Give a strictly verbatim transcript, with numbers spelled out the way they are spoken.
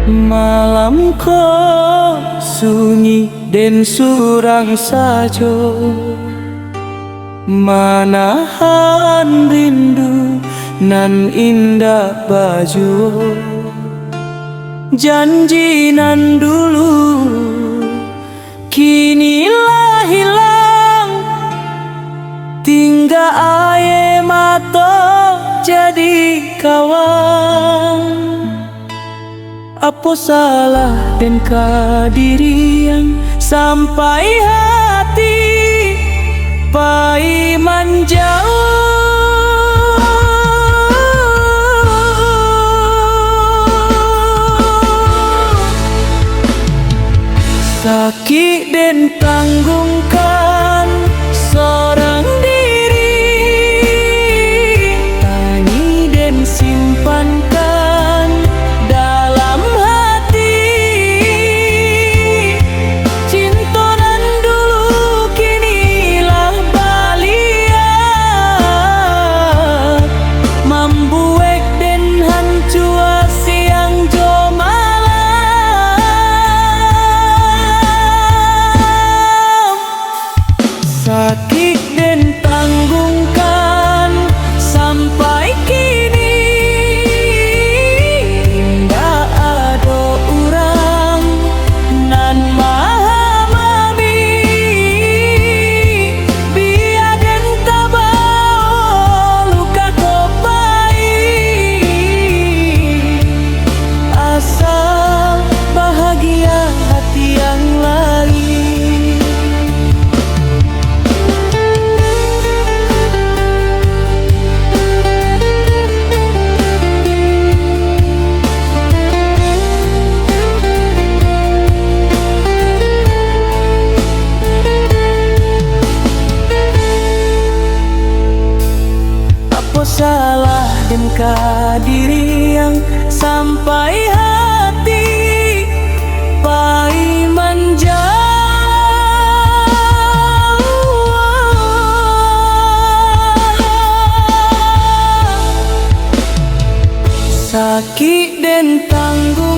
Malam ko sunyi den surang sajo, manahan rindu nan indak bajuo. Janji nan dulu kini lah hilang, tingga aia mato jadi kawan. Apo salah den ka diri ang, sampai hati pai manjauah? Sakik den tanggungkan sorang diri, tangih den simpankan dalam hati. Cinto nan dulu kini lah baliak, mambuek den hancua siang jo malam. Sakik den tanggungkan sampai kini, indak ado urang nan mahamami. Bia den tabao luka ko pai, asal bahagia hati ang lai. Apo salah den ka diri ang, sampai hati pai manjauah? Sakik den tangguang.